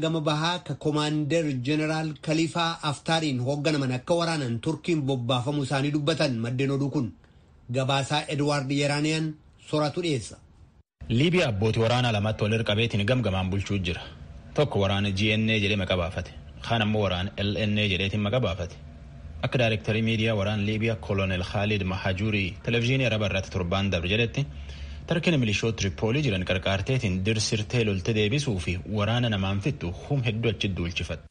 gama bahaa ka Komaander Jeneraal Kaliifaa Aftaariin hoogganaman akka waraanan Turkiin bobbaafamuu isaanii dubbatan maddeen oduu kun. Gabaasaa Edwaard Yeraaniyaan sooratu dhiyeessa. Liibiyaa abbootii waraanaa lamatti wal qabeetiin gamgamaan bulchuu jira. Tokko waraana GNA jedhee maqaa baafate. Kaan ammoo waraana LNA jedheetiin maqaa baafate. Akka daayirektarii miidiyaa waraana Liibiyaa Kolonel Khaalid Mahajurii televezyiinii Araba irratti torbaan dabre jedhetti, Tarkiin milishoota Tiripoolii jiran qarqaarteetiin dirsirtee lolte deebisuu fi waraana namaan fixxu hum hedduu achi duulchifatte.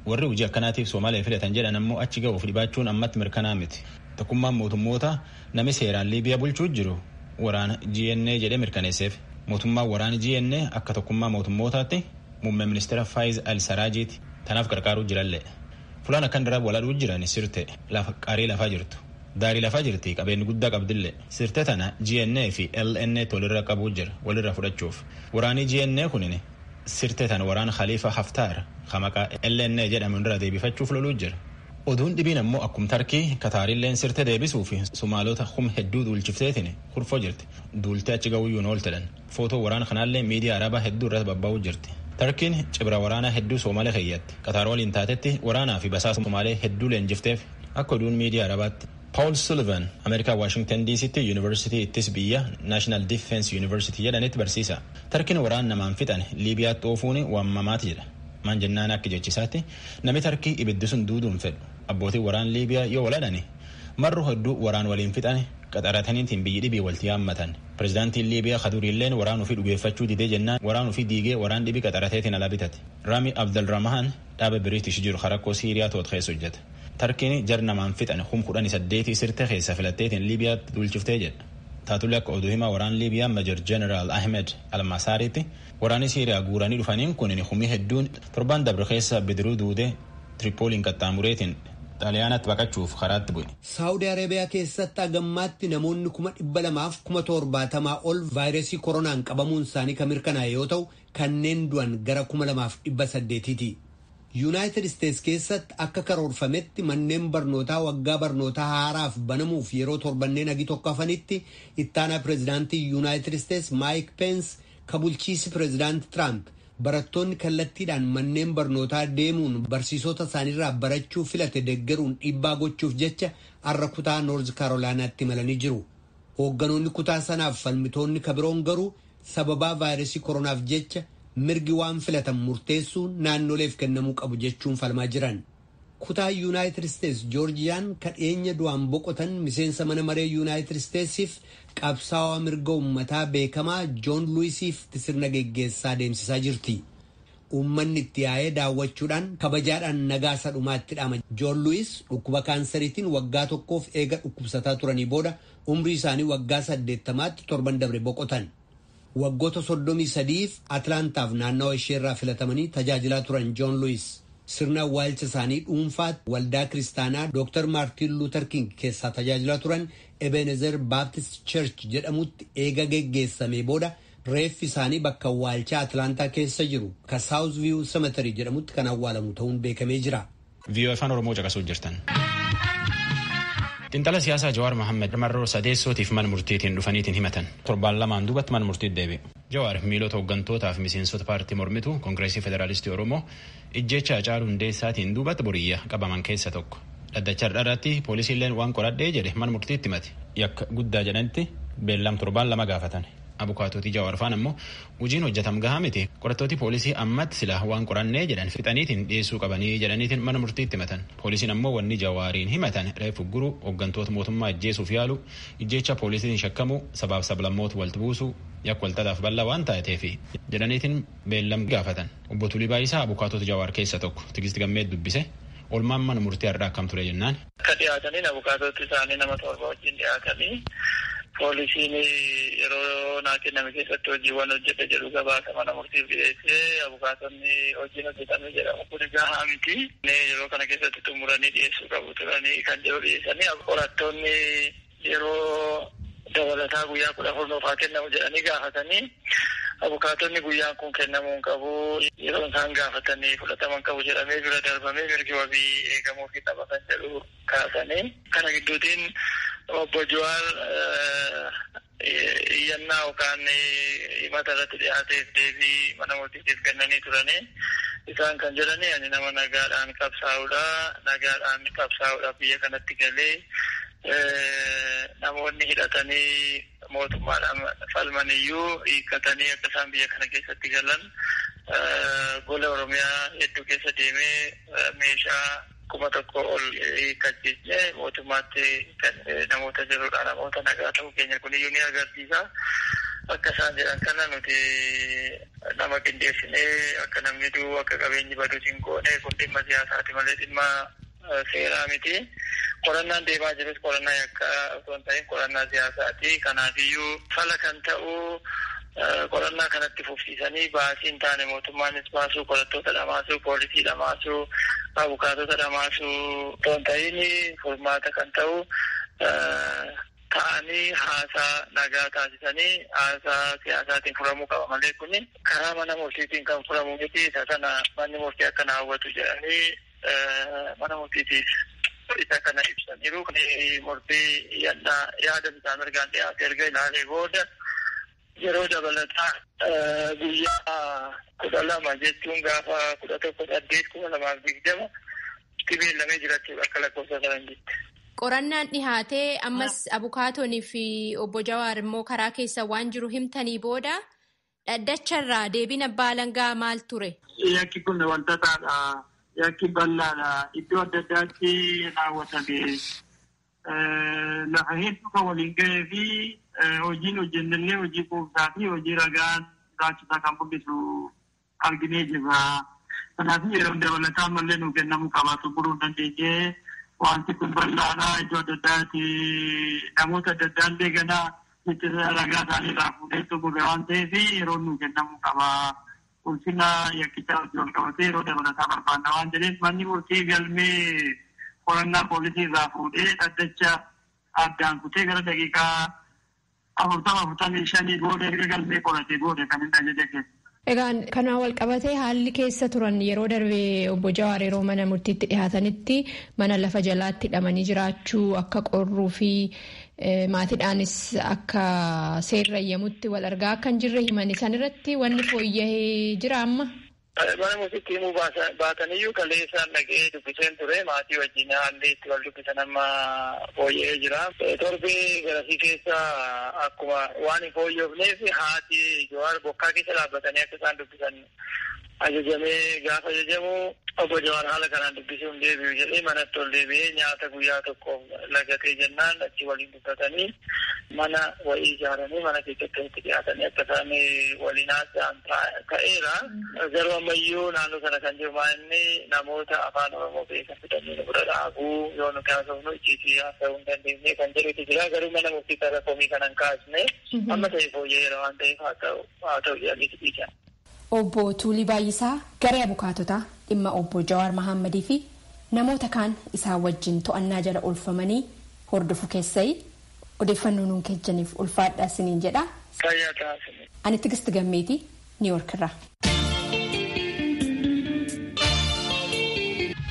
Warri hojii akkanaatiif Soomaaliyaa filatan jedhan ammoo achi ga'uuf dhibaachuun ammatti mirkanaa miti. Tokkummaan mootummoota nami seeraan Liibiyaa bulchuu jiru waraana GNA jedhee mirkaneesseef. Mootummaan waraana GNA akka tokkummaa mootummootaatti muummee ministeera Faayiz Al-Saraajiiti. Tanaaf qarqaaruu jirallee. Fulaan akkan daraab waladhuu jiran Sirte lafa qarii lafaa jirtu. Daarii lafaa jirti, qabeenyi guddaa qabdillee. Sirte tana GNA fi LNA walirra qabuu jira walirra fudhachuuf. Waraanni GNA kunin Sirte tana waraana Khalifa Haftaar ka maqaa LNA jedhamu irra deebifachuuf loluu jira. Oduun dhibiin ammoo akkum Tarkii Kataarilleen Sirte deebisuu fi Sumaalota kum hedduu duulchifteetiin kurfoo jirti. Duultee achi ga'uyyuu ooltedhan. Footoo waraana kanaallee miidiyaa Arabaa hedduu irratti babba'uu jirti. Tarkiin cibra waraanaa hedduu Somaalee keeyyatti. Kataar waliin taatetti waraanaa fi basaasa Somaalee hedduu leenjifteef akka oduun miidiyaa Arabaatti. Paul Sullivan Ameerikaa Washington DCtti Yuunivarsiitii ittis biyya National Defense University jedhanitti barsiisa. Tarkiin waraan namaan fixan Liibiyaatti oofuun waamamaati jedha. Maan jennaan akka jechisaatti namni Tarkii ibiddi sun duuduun fedhu. Abbootiin waraan Liibiyaa yoo waladhani marru hedduu waraan waliin fixan qaxarataniitiin biyyi dhibii walti yaammatan. Pireezidaantiin Liibiyaa Kaduriilleen waraan ofii dhugeeffachuu didee jennaan waraan ofii diigee waraan dhibii qaxarateetiin ala bitate. Rami Abdelrahman dhaaba Biriitish jiru rakkoo Siiriyaa to'atu keessa hojjeta. Tarkiin jar namaan fixan 18,000 Sirte keessa filatteetiin Liibiyaatti duulchiftee jedha. Taatullee akka oduu himaa waraan Liibiyaa Major Jeneraal Ahmed Almasaariitti, waraanni Siiriyaa guuranii dhufaniin kun humni hedduun torbaan dabre keessa bidiruu duudee Tiripooliin qaxxaamureetiin Xaaliyaanatti baqachuuf karaatti bu'e. Saawudi Arabiyaa keessatti hagammaatti namoonni 270,070 ol vaayirasii koronaan qabamuun isaanii kan mirkanaa'e yoo ta'u, kanneen du'an gara 2800ti. Yuunaayitid Isteets keessatti akka karoorfametti manneen barnootaa waggaa barnootaa haaraaf banamuuf yeroo torbanneen hagi tokko hafanitti, ittaanaa pireezidaantii Yuunaayitid Isteets Maayik Peens ka bulchiisi pireezidaanti Tiraamp barattoonni kallattiidhaan manneen barnootaa deemuun barsiisota isaaniirraa barachuu filate deeggaruun dhiibbaa gochuuf jecha har'a kutaa Noorz Kaarolaanaatti imalanii jiru. Hoogganoonni kutaa sanaaf falmitoonni kabiroon garuu sababaa vaayirasii koronaaf jecha mirgi waan filatan murteessuu naannoleef kennamuu qabu jechuun falmaa jiran. Kutaa Yuunaayitid Isteets Joorjiyaan kadheenya du'aan boqotan miseensa mana maree Yuunaayitid Isteetsiif qabsaawaa mirga uummataa beekamaa Joon Luwisiif sirna geggeessaa deemsisaa jirti. Uummanni itti yaa'ee daawwachuudhaan kabajaadhaan nagaa isa dhumaatti dhama. Joon Luwis dhukkuba kaansariitiin waggaa tokkoof eega dhukkubsataa turanii booda umrii isaanii waggaa 80tti torban dabre boqotan. Waggoota 33f Atlaantaaf naannawa isheerraa filatamanii tajaajilaa turan Joon Luwis. Sirna awwaalcha isaanii dhuunfaatti waldaa kiristaanaa Dr. Maartiin Luuter King keessaa tajaajilaa turan Ebenezer Baptist Church jedhamutti eega geggeessamee booda, reeffi isaanii bakka awwaalchaa Atlaantaa keessa jiru ka South View Cemetery jedhamutti kan awwaalamu ta'uun beekamee jira. VOA Afaan Oromoo caqasuu jirtan. Xiinxala siyaasaa Jawaar Mohaammed marroo sadeessootiif mana murtiitiin dhufaniitiin himatan. Torbaan lamaan duubatti mana murtiitti deebi'e. Jawaar miilota hooggantootaa fi miseensota paartii mormituu Koongireesii Federaalistii Oromoo ijjecha Hacaaluu Hundeessaatiin duubatti boriyya qabaman keessa tokko. Dhaddacha irratti poolisiilleen waan qoradhee jedhe mana murtiitti himate. Yakka guddaa jedhanitti beellam torbaan 2 gaafatan. Abukaatootii Jawaar faan ammoo hojiin hojjetam gahaa miti, qorattooti poolisii ammatti sila waan qorannee jedhan fixaniitiin dhiyeessuu qabanii jedhaniitiin mana murtiitti himatan. Poolisiin ammoo wanni Jawaariin himatan reefu guruu, hooggantoota mootummaa ajjeesuuf yaalu, ijjecha poolisiin shakkamuu, sabaaf sablammoota walitti buusuu, yakka walxaxaaf bal'aa waan taateef jedhaniitiin beellam gaafatan. Obbo Tulii Baayisaa abukaatota Jawaar keessa tokko. Tigisti Gammee dubbise. Olmaan mana murtii har'aa akkam ture jennaan. Akka dhiyaataniin abukaatoti isaanii nama torba wajjin dhiyaatanii, poolisiin yeroo naa kenname keessatti hojiiwwan hojjete jedhu gabaasa mana murtiif dhiyeessee, abukaatonni hojiin hojjetame jedhamu kun gahaa miti. Yeroo kana keessatti xumuranii dhiyeessuu qabu turanii kan jedhu dhiyeessanii, qorattoonni yeroo dabalataa guyyaa 14 nuuf haa kennamu jedhanii gaafatanii, abukaatonni guyyaan kun kennamuu hin qabu, yeroo isaan gaafatanii fudhataman qabu jedhamee bira darbamee, mirgi wabii eegamuu fi qaba kan jedhu kaasanii, kana gidduutiin Obbo Jawaar iyyannaa yookaan himata irratti dhiyaateef deebii mana murtiitiif kennanii turanii. Isaan kan jedhani ani nama nagaadhaan qabsaa'uudha. Nagaadhaan qabsaa'uudhaaf biyya kanatti galee namoonni hidhatanii mootummaadhaan falmaniyyuu hiikkatanii akka isaan biyya kana keessatti galan gola Oromiyaa hedduu keessa deemee meeshaa 1000 ol hiikkachiisne mootummaatti kan namoota jirudha. Namoota nagaa ta'uu keenya kuniyyuu ni agarsiisa. Akka isaan jedhan kana nuti nama qindeessinee akka namni du'u akka qabeenyi baduus hin goone kun dhimma siyaasaati malee dhimma seeraa miti. Qorannaan deemaa jirus qorannaa yakkaa osoo hin ta'in qorannaa siyaasaati. Kanaafiyyuu fala kan ta'u qorannaa kanatti fufsiisanii baasii hin taane mootummaanis baasuu, qorattoota dhamaasuu, poolisii dhamaasuu, abukaatota dhamaasuu osoo hin ta'in furmaata kan ta'u ta'anii haasaa nagaa taasisanii haasaa siyaasaatiin furamuu qaba malee kun karaa mana murtiitiin kan furamu miti. Isa kana manni murtii akkana hawwatu jedhanii mana murtiitiif isa kana ibsaniiru. Murtii yaada bitaa mirgaan dhiyaate erga ilaalee booda yeroo dabalataa guyyaa 12 jechuun gaafa 11/8/2020 itti beellamee jirachuudha akka lakkoofsa faranjiitti. Qorannaan dhihaatee ammas abukaatonni fi obbo Jawaar immoo karaa keessa waan jiru himtanii booda dhaddacharraa deebiin abbaa alangaa maal ture? Yakki kun wanta taadha. Yakki bal'aadha. Iddoo adda addaatti raawwatame. Lafa hedduu kan waliin gahee fi hojiin hojjennellee hojii quubsaa fi hojii ragaan barbaachisaa kan mul'isu arginee jirra. Kanaaf yeroo dabalataa ammallee nuu kennamuu qaba. Xumuruu hin dandeenye. Wanti kun bal'aadha. Iddoo adda addaatti namoota adda addaan ganaa itti ragaa isaanii irraa fuudhee xumurre waan ta'eef yeroo nuu kennamuu qaba. Ulfina yakkichaa hojii wal qabatee yeroo dabalataa barbaanna waan jedheef manni murtii galmee qorannaa poolisii irraa fuudhee dhaddacha addaan kutee gara daqiiqaa 40-45 booda erga galmee qoratee booda kan inni ajaja kenne. Egaan kanaan wal qabatee haalli keessa turan yeroo darbe obbo Jawaar yeroo mana murtiitti dhihaatanitti mana lafa jalaatti hidhamanii jiraachuu akka qorruu fi maatiidhaanis akka seerri eeyyamutti wal argaa akka hin jirre himani. San irratti wanni fooyya'ee jira amma. Mana murtiitti himuu baataniyyuu kaleessaan dhaqee dubbiseen ture maatii wajjin haalli itti wal dubbisan amma fooyya'ee jira. Torbee garasii keessa akkuma waan hin fooyyofneef haati Jawaar bokkaa keessa dhaabbatanii akka isaan dubbisan ajajamee gaafa ajajamu obbo Jawaar haala kanaan dubbisuu hin deebi'u jedhee manatti ol deebi'ee nyaata guyyaa tokko lagatee jennaan achi waliin dubbatanii mana wayii ijaaranii mana keessatti itti dhiyaatanii akka isaan waliin haasa'an ta'eera. Garuu ammayyuu naannoo sana kan jiru inni namoota afaan Oromoo beekan fidanii nu bira dhaabuu yoo nu kaasofnu icciitii haasa'uu hin dandeenye kan jedhutu jira. Garuu mana murtii irra komii kana hin kaasne amma ta'e fooyya'eera waan ta'eef haa ta'u jedhanii dhiisan. Obbo Tuulii Baay'isaa garee abukaatotaa dhimma obbo Jawaar Mahammadii fi namoota kaan isaan wajjin to'annaa jala oolfamanii hordofu keessai odeeffannoo nuun kennitaniif ulfaadhaa isiniin jedha. Ani Tigist Gammeetii Niiwoork irraa.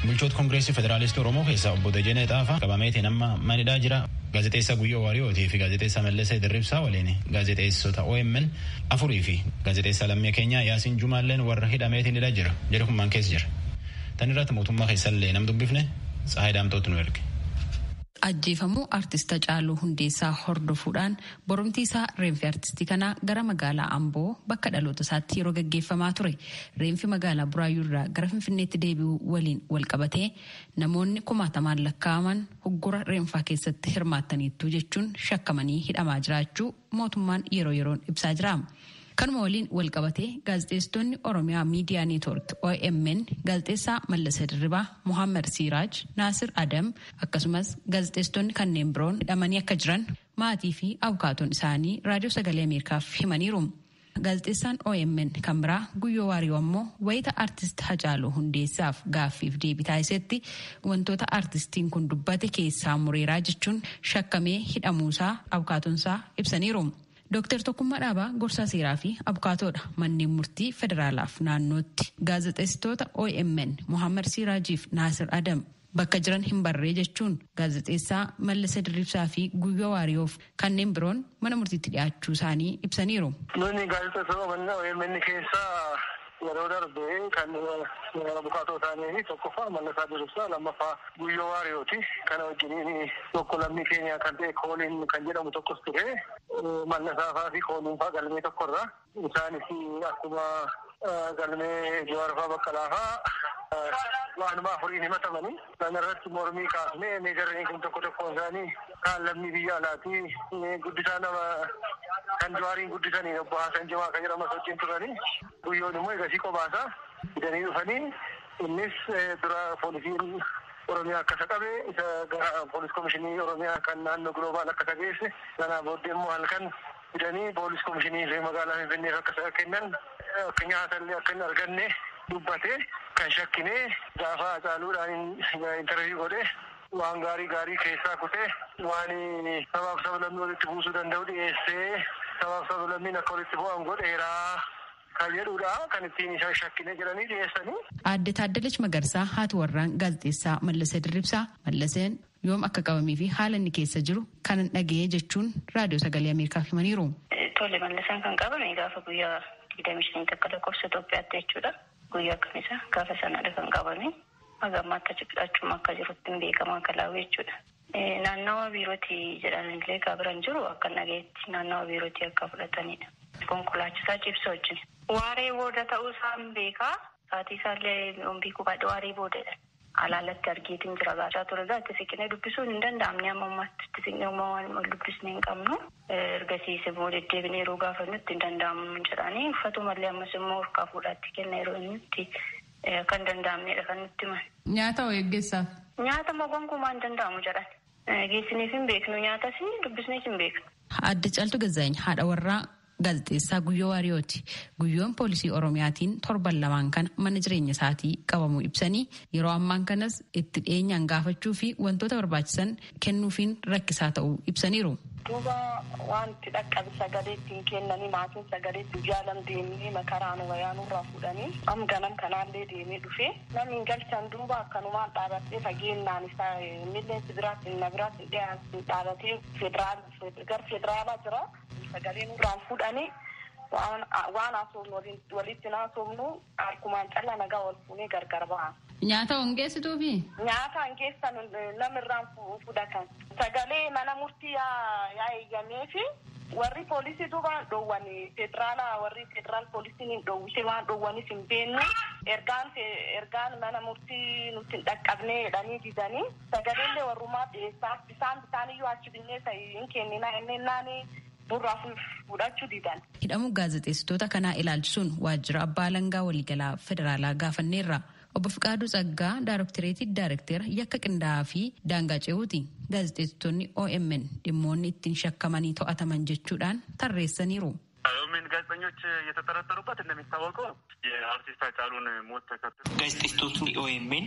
Bulchoota Koongireesii Federaalistii Oromoo keessaa obbo Dajanee Xaafaa qabameetiin amma manidhaa jira. Gaazexeessaa Guyyoo Waariyootii fi gaazexeessaa Mallasee Dirribsaa waliin gaazexeessota OMN 4 fi gaazexeessaa lammii keenyaa Yaasiin Jumaalleen warra hidhameetiin hidhaa jira. Jedhu kun keessa jira. Tan irratti mootummaa keessallee nam dubbifne Tsahaay Daamtootu nu erge. Ajjeefamuu artist Hacaaluu Hundeessaa hordofuudhaan boromtii isaa reenfi artistii kanaa gara magaalaa Amboo bakka dhaloota isaatti yeroo gaggeeffamaa ture. Reenfi magaalaa Buraayyuu irraa gara Finfinneetti deebi'uu waliin wal qabatee namoonni kumaatamaan lakkaa'aman hoggora reenfaa keessatti hirmaattaniittu jechuun shakkamanii hidhamaa jiraachuu mootummaan yeroo yeroon ibsaa jira. Kanuma waliin wal qabatee gaazexeessitoonni Oromiyaa Miidiyaa Neetwoork OMN gaazexeessaa Mallasa Dirribaa, Mohaammed Siiraaj, Naasir Adam akkasumas gaazexeessitoonni kanneen biroon hidhamanii akka jiran maatii fi abukaatoon isaanii raadiyoo sagalee Ameerikaaf himaniiru. Gaazexeessaan OMN kan biraa Guyyoo Waariyoo ammoo wayita artist Hacaaluu Hundeessaaf gaaffiif deebii taasisetti wantoota artistiin kun dubbate keessaa mureeraa jechuun shakkamee hidhamuusaa abukaatoonsaa ibsaniiru. Dooktar Tokkummaa Dhaabaa gorsaa seeraa fi abukaatoodha. Manneen murtii federaalaaf naannootti gaazexeessitoota OMN Mohaammed Siiraajiif Naasir Adam bakka jiran hin barree jechuun gaazexeessaa Mallasa Dirribsaa fi Guyyoo Waariyoof kanneen biroon mana murtiitti dhiyaachuu isaanii ibsaniiru. Nuni gaazexeessota OMN keessaa yeroo darbe kan abukaatoo isaanii tokkoffaa Mallasaa Dirribsaa, lammaffaa Guyyoo Waariyooti. Kana wajjiniin tokko lammii keenya kan ta'e Kooliin kan jedhamu tokkos ture. Mallasaa faa fi Kooliin faa galmee tokkorra. Isaanis akkuma galmee Jawaar faa Baqqalaa faa waanuma afuriin himatamanii kana irratti mormii kaasnee meejarreen kun tokko tokkoon isaanii kaan lammii biyya alaati guddisaa nama kan Jawaariin guddisanii obbo Hasan Jimaa kan jedhamu wajjin turanii Guyyoon immoo egasii qobaasaa fidanii dhufanii innis dura poolisiin Oromiyaa akka isa qabe isa gara poolis komishinii Oromiyaa kan naannoo Gloobaal akka isa geesse sanaa booddee immoo halkan fidanii poolis komishinii magaalaa Finfinneef akka isa kennan akka nyaatallee akka hin arganne dubbate kan shakkinee gaafa Hacaaluudhaan intarviiyuu godhe waan gaarii gaarii keessaa kutee waan sabaaf sablammii walitti buusuu danda'u dhiyeessee sabaaf sablammiin akka walitti bu'an godheeraa kan jedhudha kan ittiin isaan shakkinee jedhanii dhiyeessanii. Aadde Taaddalech Magarsaa haati warraan gaazexeessaa Mallasee Dirribsaa Mallaseen yoom akka qabamee fi haala inni keessa jiru kanan dhaga'ee jechuun raadiyoo sagalee Ameerikaaf himaniiru. Tole, Mallasaan kan qabame gaafa guyyaa 25 akka lakkoofsa Itoophiyaatti jechuudha. Guyyaa kamisaa gaafa sanadha kan qabame. Haga ammaatti achuma akka jirutti hin beekamaa akka laawwe jechuudha. Naannawa biirootii jedhanillee kan biran jiru akka dhagayetti naannawa biirootii akka fudhatanidha. Konkolaachisaa cibsa wajjin. Waaree booda ta'uu isaa hin beekaa. Saatii isaallee beekuu baadhee waaree boodadha. Alaalatti argeetiin jira gaachaa ture gaa itti siqnee dubbisuun hin danda'amne amma ammaatti itti siqnee waan ol dubbisnee hin qabnu. Ergasiis immoo deddeebinee yeroo gaafannu itti hin danda'amu jedhanii uffatumallee ammas immoo harkaa fuudhaatti kenna yeroo inni itti akka hin danda'amnedha kan nutti himan. Nyaata hoo eeggeessaaf? Nyaata immoo gonkumaa hin danda'amu jedhan. Geessiniif hin beeknu nyaatas dubbisnees hin beeknu. Aadde Caaltuu Gazaany haadha warraa gaazexeessaa Guyyoo Waariyooti. Guyyoon poolisii Oromiyaatiin torban lamaan kana mana jireenya isaatii qabamuu ibsanii yeroo ammaan kanas itti dhiyeenyaan gaafachuu fi wantoota barbaachisan kennuufiin rakkisaa ta'uu ibsaniiru. Duuba wanti dhaqqabe sagalee ittiin kennanii maatiin sagalee itti jaalam deemnee makaraan wayaanurraa fuudhanii am ganam kanaallee deemee dhufee namni hin galchan duuba akkanumaan dhaabattee fageennaan isaa milleensi biraatti na biraatti dhaabatee gar federaalaa jira sagalee nurraan fuudhanii waan haasofnu walitti haasofnu harkumaan calla nagaa wal fuunee gargar ba'an. Nyaata hongeessituufi? Nyaata hongeessan namirraan fudhatan. Sagalee mana murtii yaa eeyyameefi warri poolisii duubaan dhoowwan federaala warri federaal poolisiin hin dhoowwise waan dhoowwanis hin beeknu ergaan ergaan mana murtii nutti hin dhaqqabne jedhanii didanii sagaleellee warrumaa dhiyeessaa bisaan bisaan iyyuu achi binnee hin kenninaa inninnaani nurraa fudhachuu didan. Hidhamuu gaazexeessitoota kanaa ilaalchisuun waajjira abbaa alangaa waliigalaa federaalaa gaafanneerra. Obbo Fiqaaduu Tsaggaa Daaroktireetii Daarektera yakka qindaa'aa fi daangaa ce'uuti. Gaazexeessitoonni OMN dhimmoonni ittiin shakkamanii to'ataman jechuudhaan tarreessaniiru. ኦኤምኤን ጋዜጠኞች የተጠረጠሩበት እንደሚታወቀው የአርቲስት ሃጫሉን ሞት ተከትሎ Gaazexeessitootni OMN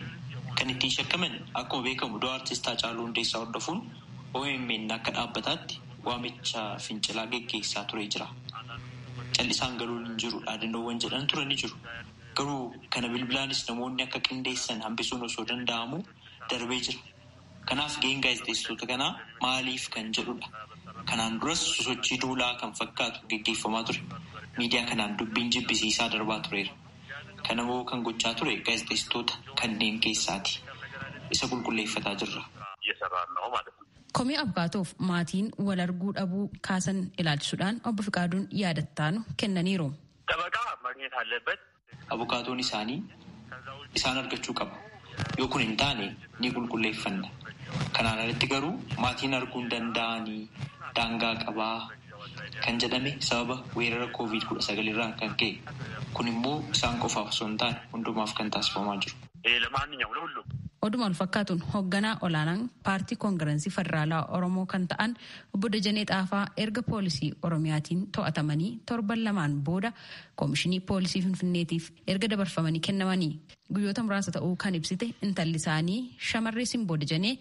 kan ittiin shakkaman akkuma beekamu du'a artist Haacaaluu Hundeessaa hordofuun OMN akka dhaabbataatti waamicha fincilaa geggeessaa ture jira. Callisaan galuun hin jiru dhaadannoowwan jedhan ture ni jiru. Garuu kana bilbilaanis namoonni akka qindeessan hambisuun osoo danda'amu darbee jira. Kanaaf gaheen gaazexeessitoota kanaa maaliif kan jedhudha. Kanaan duras sosochii duulaa kan fakkaatu geggeeffamaa ture. Miidiyaa kanaan dubbiin jibbisiisaa darbaa tureera. Kana immoo kan gochaa ture gaazexeessitoota kanneen keessaati. Isa qulqulleeffataa jirra. Komii abukaatoof maatiin wal arguu dhabuu kaasan ilaalchisuudhaan obbo Fiqaaduun yaadattaanu kennaniiru. ጠበቃ ማግኘት አለበት። Abukaatoon isaanii isaan argachuu qaba. Yoo kun hin taane ni qulqulleeffanna. Kanaan alatti garuu maatiin arguu hin danda'anii daangaa qabaa kan jedhame sababa weerara COVID-19 irraan kan ka'e. Kun immoo isaan qofaaf osoo hin taane hundumaaf kan taasifamaa jiru. ለማንኛውም ለሁሉም Oduma wal fakkaatuun hoogganaa olaanaan paartii koongirensii federaalaa Oromoo kan ta'an obbo Dajanee Xaafaa erga poolisii Oromiyaatiin to'atamanii torban lamaan booda koomishinii poolisii Finfinneetiif erga dabarfamanii kennamanii guyyoota muraasa ta'uu kan ibsite intalli isaanii shamarree Simboo Dajanee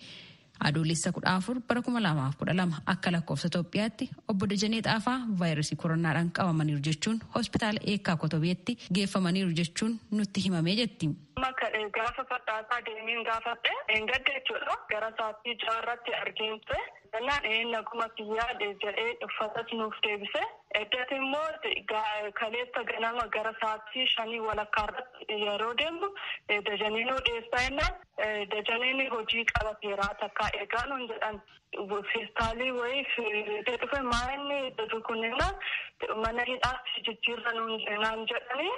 Adoolessa 14 bara 2012 akka lakkoofsa Itoophiyaatti obbo Dajanee Xaafaa vaayirasii koronaadhaan qabamaniiru jechuun hospitaala Eekkaa Kotobeetti geeffamaniiru jechuun nutti himamee jetti. Gaafa fadhaasaa deemeen gaafadhe gadda jechuudha. Gara sa'aatii jaarratti arginte. Jennaan naguma kiyyaa jedhee uffatas nuuf deebise. Eddatti immoo kaleessa ganama gara sa'aatii 5:15 irratti yeroo deemnu Dajanee nuu dhiyeessaa jennaan Dajaneen hojii qabateera takka eegaa nuun jedhan. Feestaalii wayii fiidee dhufe maalinni jedhu kunneen mana hidhaatti jijjiirra naan jedhanii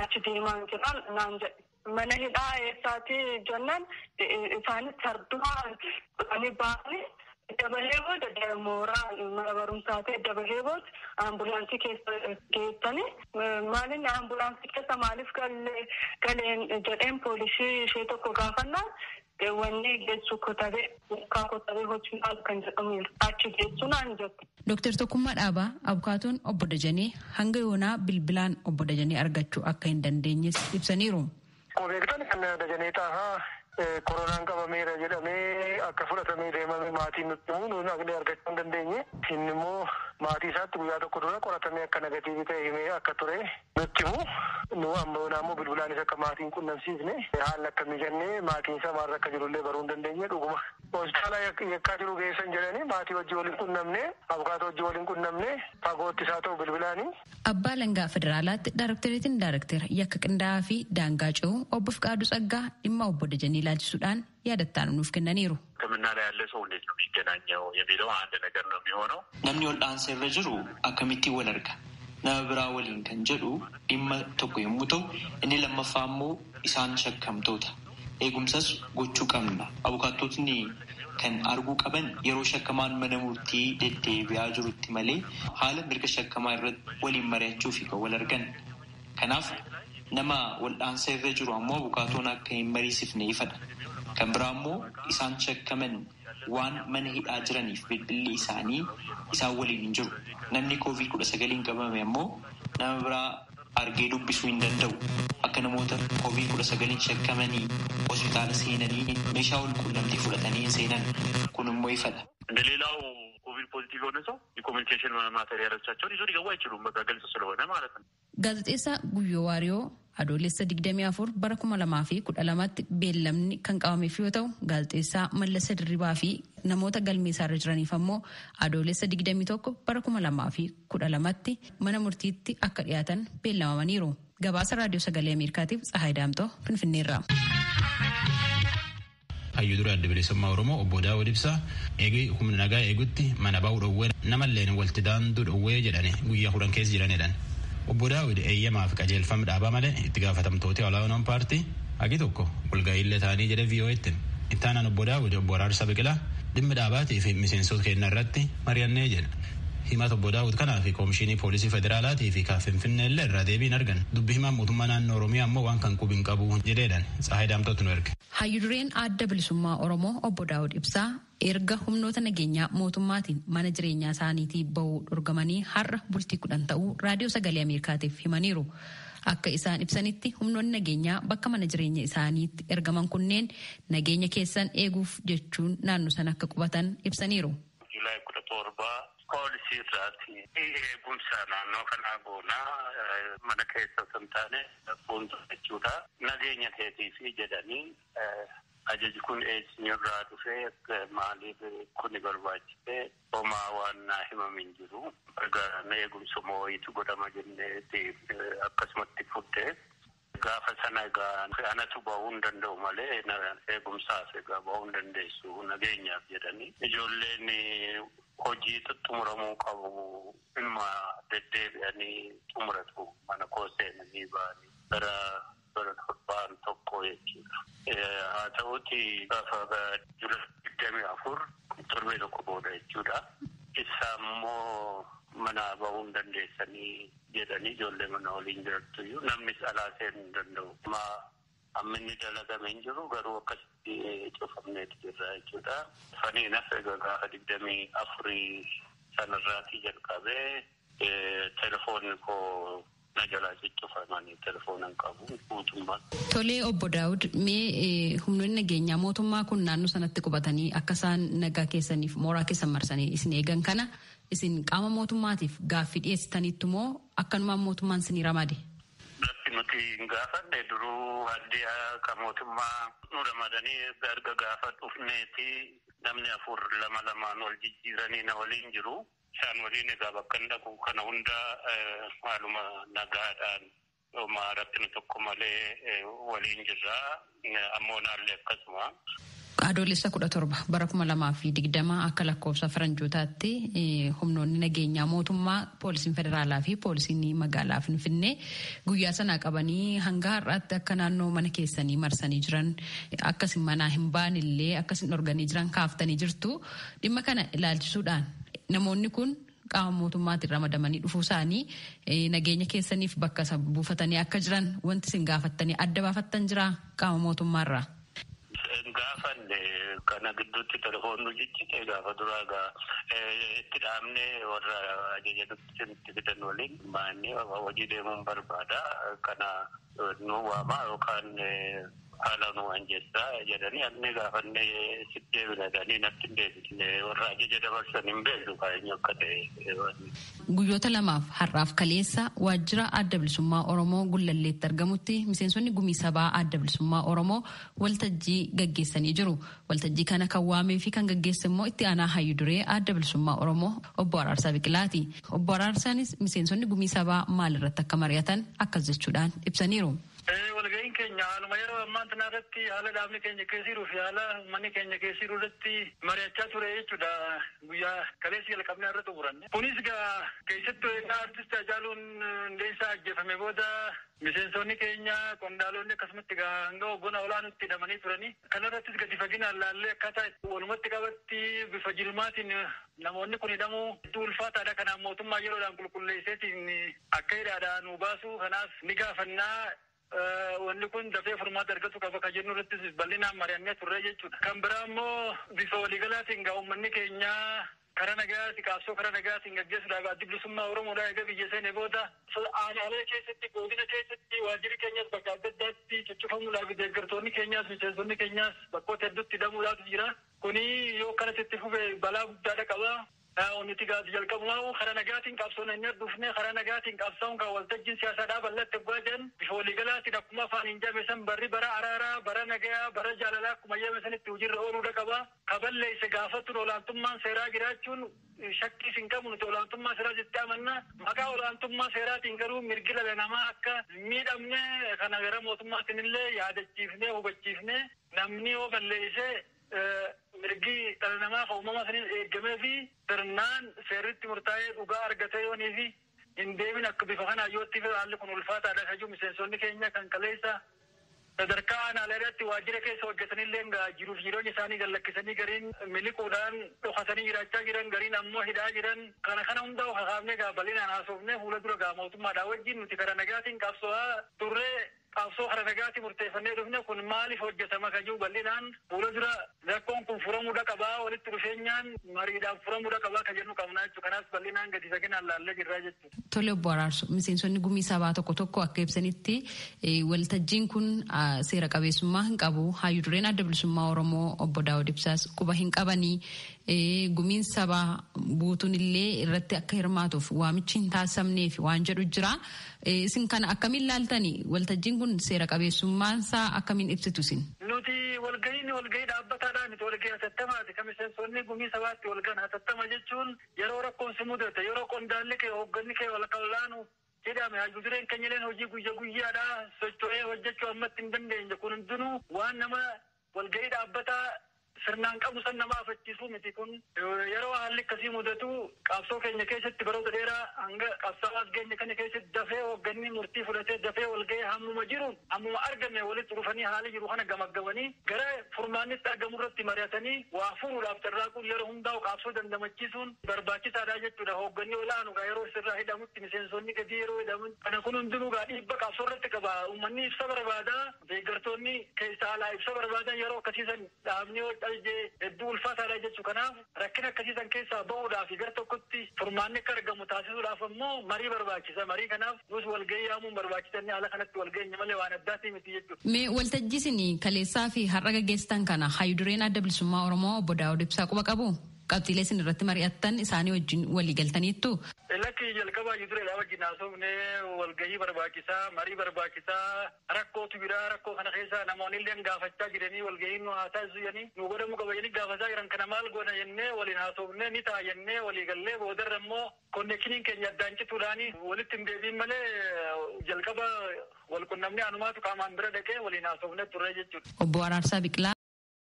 achi deemaan jiran naan jedhe. Mana hidhaa eessaati jennaan isaanis sardumaa dhufanii ba'anii dabalee booda mooraa mana barumsaa ta'e dabalee booda ambulaansii keessa geessanii maalin ambulaansii keessa maaliif galeen jedheen poolisii ishee tokko gaafannaan wanni geessu kotabee mukaa kotabee hospitaal kan jedhamu achi geessu naan jette. Dooktar Tokkummaa Dhaabaa abukaatoon obbo Dajanee hanga yoonaa bilbilaan obbo Dajanee argachuu akka hin dandeenyes ibsaniiru. Akkuma beektan kan Dajanee Xaafaa koronaan qabameera jedhamee akka fudhatamee deemame maatiin nutti himu nuun aqlee argachuu hin dandeenye. Inni immoo maatii isaatti guyyaa tokko dura qoratamee akka negatiivii ta'e himee akka ture nutti himu. Nu amma yoonaa immoo bilbilaanis akka maatiin qunnamsiisne haala akkamii jennee maatiin isaa maalirra akka jirullee baruu hin dandeenye dhuguma. Hospitaala yakkaa jiru geessan jedhanii maatii wajjin waliin qunnamne abukaatoo wajjin waliin qunnamne fagootti isaa ta'u bilbilaanii. Abbaa Langaa Federaalaatti Daarakteeriitiin Daaraktera yakka qindaa'aa fi daangaa ce'uu obbo Fiqaaduu Tsaggaa dhimma obbo Dajanee ilaalchisuudhaan yaadattaan nuuf kennaniiru. ሕክምና ላይ ያለ ሰው እንዴት ነው የሚገናኘው የሚለው አንድ ነገር ነው የሚሆነው። Namni wal'aansa irra jiru akkamittiin wal arga? Nama biraa waliin kan jedhu dhimma tokko yommuu ta'u, inni lammaffaa immoo isaan shakkamtoota. Eegumsas gochuu qabna. Abukaatotni kan arguu qaban yeroo shakkamaan mana murtii deddeebi'aa jirutti malee haala mirga shakkamaa irratti waliin mari'achuuf kan wal argan. Kanaaf nama wal'aansa irra jiru ammoo abukaatoon akka hin mariisifne ifadha. Kan biraa immoo isaan shakkaman waan mana hidhaa jiraniif bilbilli isaanii isaan waliin hin jiru. Namni koovid 19 qabame ammoo nama biraa argee dubbisuu hin danda'u. Akka namoota koovid 19 shakkamanii hospitaala seenanii meeshaa wal quunnamtii fudhatanii hin seenan. Kun immoo ifadha. ሌላው ኮቪድ ፖዚቲቭ የሆነ ሰው የኮሚኒኬሽን ማቴሪያሎቻቸውን ይዞ ሊገቡ አይችሉም። በቃ ግልጽ ስለሆነ ማለት ነው። Gaazexeessaa Guyyoo Waariyoo Adoolessa 24 bara 2012tti beellamni kan qabameef yoo ta'u gaazexeessaa Mallasa Dirribaa fi namoota galmee isaarra jiraniif ammoo Adoolessa 21 bara 2012tti mana murtiitti akka dhiyaatan beellamamaniiru. Gabaasa Raadiyoo Sagalee Ameerikaatiif Tsahaay Daamtoo Finfinneerraa. Hayyuu dura adda bilisummaa Oromoo obbo Daawud Ibsaa eegee humna nagaa eegutti mana ba'uu dhowwee namalleen walitti daanduu dhowwee jedhani guyyaa 10 keessa jiranidhaan. Obbo Daawud eeyyamaaf qajeelfama dhaabaa malee itti gaafatamtoota olaanoon paartii hagi tokko walga'iillee ta'anii jedhe VOA'tti. Ittaanaan obbo Daawud obbo Araarsa Biqilaa dhimma dhaabaatii fi miseensota keenyaa irratti mari'annee jedha. Himata obbo Daawud kanaa fi koomishinii poolisii federaalaatii fi kan Finfinnee illee irraa deebiin argan. Dubbi himaan mootummaa naannoo Oromiyaa ammoo waan kan qubi hin qabu jedheedhaan Tsahaay Daamtootu nu erge. Hayyu dureen adda bilisummaa Oromoo obbo Daawud Ibsaa erga humnoota nageenyaa mootummaatiin mana jireenyaa isaaniitii bahuu dhorgamanii har'a bultii 10 ta'uu Raadiyoo Sagalee Ameerikaatiif himaniiru. Akka isaan ibsanitti humnoonni nageenyaa bakka mana jireenya isaaniitti ergaman kunneen nageenya keessan eeguuf jechuun naannoo sana akka qubatan ibsaniiru. Juulaay 17 poolisii irraati eegumsa naannoo kanaa goonaa mana keessa osoo hin taane fuuldura jechuudha. Nageenya keetiif jedhanii ajaji kun eenyurraa dhufee maaliif kuni barbaachise homaa waan naa himame hin jiru. Egaa eegumsa moo'iitu godhama jennee akkasumatti fudhee gaafa sana egaa anatu bahuu hin danda'u malee eegumsaaf egaa bahuu hin dandeessu nageenyaaf jedhanii ijoolleen hojii xumuramuu qabu ilma deddeebi'anii xumuratu mana koo seenanii ba'anii gara bara torbaan tokko jechuudha. Haa ta'uti gaafa jula 24 torbee tokko booda jechuudha. Isa immoo mana bahuu hin dandeessanii jedhanii ijoollee mana waliin jirattuyyuu namnis alaa seenuu hin danda'u. Amma inni dalagame hin jiru garuu akkasitti cufamneetu jirra jechuudha. Faniinas egaa gaafa 24 sanarraatii jalqabee telefoonni koo Na jalaa ciccufamanii telefoona hin qabu guutummaa. Tolee obbo Daawud, mee humnoonni nageenyaa mootummaa kun naannoo sanatti qubatanii akka isaan nagaa keessaniif mooraa keessan marsanii isin eegan kana isin qaama mootummaatiif gaaffii dhiyeessitaniittu moo akkanumaan mootummaan isinii ramade? Bakki nuti hin gaafanne duruu addi akka mootummaa nu ramadanii erga gaafa dhufneeti namni 4 2 2 wal jijjiiranii na waliin jiru. Isaan waliin egaa bakka hin dhaqu kana hunda haaluma nagaadhaan homaa rakkina tokko malee waliin jirra. Ammoo naallee akkasuma. Adoolessa 17 bara 2020 akka lakkoofsa faranjootaatti humnoonni nageenyaa mootummaa poolisiin federaalaa fi poolisiin magaalaa Finfinnee guyyaa sanaa qabanii hanga har'aatti akka naannoo mana keessanii marsanii jiran akkasin manaa hin baanillee akkasin dhorganii jiran kaaftanii jirtu. Dhimma kana ilaalchisuudhaan namoonni kun qaama mootummaatiin ramadamanii dhufuu isaanii nageenya keessaniif bakka buufatanii akka jiran wanti isin gaafattanii adda baafattan jira qaama mootummaarraa? Gaafanne kana gidduutti telefoonni jijjite gaafa duraa gaa itti dhaabne warra ajaja nutti fidan waliin maanni hojii deemuun barbaada. Kana nu waamaa yookaan haala nu anjeessaa jedhanii anni gaafanne sitti deebina jedhanii natti hin deebisne warra ajaja dabarsan hin beeku kaayyoo akka ta'e. Guyyoota lamaaf har'aaf kaleessa waajjira adda bilisummaa Oromoo Gullalleetti argamutti miseensonni gumii sabaa adda bilisummaa Oromoo waltajjii gaggeessanii jiru. Waltajjii kana kan waamee fi kan gaggeesse immoo itti aanaa hayyu duree adda bilisummaa Oromoo obbo Araarsaa Biqilaati. Obbo Araarsaanis miseensonni gumii sabaa maalirratti akka mari'atan akkas jechuudhaan ibsaniiru. Walga'iin keenya haaluma yeroo ammaa kana irratti haala dhaabni keenya keessa jiruu fi haala uummanni keenya keessa jiru irratti mari'achaa ture jechuudha. Guyyaa kaleessi jalqabnee irra xumuranne. Kunis egaa keessattuu egaa artist Hacaaluun Hundeessaa ajjeefame booda miseensonni keenya qondaalonni akkasumatti egaa hanga hoggana olaanutti hidhamanii turani. Kana irrattis gadi faginaan laallee akkaataa walumatti qabatti bifa jilmaatiin namoonni kun hidhamuu hedduu ulfaataadha. Kanaaf mootummaa yeroodhaan qulqulleesseetiin akka hidhaadhaa nu baasu kanaaf ni gaafannaa. Wanni kun dafee furmaata argatu qaba kan jennu irrattis bal'inaan mari'annee turre jechuudha. Kan biraa immoo bifa waliigalaatiin gaa uummanni keenya karaa nagaatiin qabsoo karaa nagaatiin gaggeessuudhaaf addi bilisummaa Oromoodhaa egaa biyya seene booda aanaalee keessatti godina keessatti waajjirri keenyas bakka adda addaatti cuccufamuudhaaf deeggartoonni keenyas miseensonni keenyas bakkoota hedduutti hidhamuudhaaf jira. Kuni yoo kanatti itti fufe balaa guddaadha qaba. Nuti gaafii jalqabumaa karaa nagaatiin qabsoon inni dhufne karaa nagaatiin qabsoon kan waltajjiin siyaasaadhaa bal'atte bu'aa jiran bifa waliigalaatiin akkuma afaan hin jabeessan barri bara araaraa bara nagayaa bara jaalalaa akkuma jabeessanitti hojiirra ooluudha qaba. Kaballeesse gaafattuun olaantummaan seeraa jiraachuun shakkiis hin qabu nuti olaantummaa seeraa jettee amanna. Maqaa olaantummaa seeraatiin garuu mirgi dhala namaa akka miidhamne kana gara mootummaatiin illee yaadachiifnee hubachiifnee namni yoo balleesse mirgi dhala namaa kan uumama saniin eegamee fi sirnaan seerritti murtaa'ee dhugaa argatee yoonii fi hin deemin akka bifa kanaa yootti fi haalli kun ulfaataadha kan jiru miseensonni keenya kan kaleessa sadarkaa aanaalee irratti waajjira keessa hojjetanillee jiruuf jireenya isaanii gallakkisanii gariin miliquudhaan dhokatanii jiraachaa jiran gariin ammoo hidhaa jiran kana kana hunda kakaafnee gaa bal'inaan haasofnee fuula dura gaa mootummaadhaa wajjin nuti karaa nagaatiin qabsoo'aa turree qabsoo karaa nagaatiin murteeffannee dhufne kun maaliif hojjetama kan jiru bal'inaan fuula dura rakkoon kun furamuudha qabaa walitti dhufeenyaan mariidhaan furamuudha qabaa kan jennu qabnaa jechuudha. Kanaaf bal'inaan gadi faginaan laallee jirraa jechuudha. Tole obbo Araarsu, miseensonni gumii sabaa tokko tokko akka ibsanitti waltajjiin kun seera qabeessummaa hin qabu. Hayyuu dureen adda bilisummaa Oromoo obbo Daawud Ibsaas quba hin qabanii gumiin sabaa guutuun illee irratti akka hirmaatuuf waamichi hin taasifamneef waan jedhu jira. Isin kana akkamiin laaltanii waltajjiin kun seera qabeessummaansaa akkamiin ibsitu isin? Nuti walgahiin walgahii dhaabbataadhaan miti walgahii hatattamaati. Kan miseensonni gumii sabaatti walgahan hatattama jechuun yeroo rakkoon si mudate yeroo qondaalli kee hoogganni kee wal qallaanu jedhame hayyuu dureen keenya illeen hojii guyya guyyaadhaa socho'ee hojjechuu ammatti hin dandeenye kun hundinuu waan nama walgahii dhaabbataa sirnaan qabu san nama afachiisuu miti kun yeroo haalli akkasii mudatu qabsoo keenya keessatti baroota dheeraa hanga qabsaa'aas keenya kana keessatti dafee hoogganni murtii fudhatee dafee walgahee hammuma jiru hammuma argame walitti dhufanii haala jiru kana gamaggamanii gara furmaannitti argamu irratti mari'atanii waa furuudhaaf carraaquun yeroo hundaa'u qabsoo dandamachiisuun barbaachisaadha jechuudha. Hoogganni olaanu gaa yeroo sirraa hidhamutti miseensonni gadi yeroo hidhamu kana kun hundinuu gaa dhiibba qabsoo irratti qaba. Uummanni ibsa barbaada deeggartoonni keessa alaa ibsa barbaadan yeroo akkasiisan dhaabni yoo jee hedduu ulfaataadha jechuu. Kanaaf rakkina akkasii san keessaa bahuudhaaf gara tokkotti furmaanni akka argamu taasisuudhaaf ammoo marii barbaachisa. Marii kanaaf nus walgahii yaamuun barbaachisanni haala kanatti walgahii malee waan addaatii miti jechuudha. Mee waltajjii isin kaleessaa fi har'a gaggeessitan kana hayyudureen adda bilisummaa Oromoo obbo Daawud Ibsaa quba qabu? Qabxiilee isin irratti mari'attan isaanii wajjin walii galtaniittu? Lakki jalqabaa hayyudureedhaa wajjin haasofne walgahii barbaachisaa, marii barbaachisaa, rakkootu jira, rakkoo kana keessa namoonni illee gaafachaa jiranii walgahii nu haa taasisu jedhanii nu godhamuu qaba jedhanii gaafachaa jiran kana maal goona jennee waliin haasofne ni ta'a jennee walii gallee boodarra immoo konneekshiniin keenya addaan cituudhaan walitti hin deebiin malee jalqaba wal qunnamnee anumaatu qaamaan bira dhaqee waliin haasofne turre jechuudha. Obbo Araarsaa Biqilaa.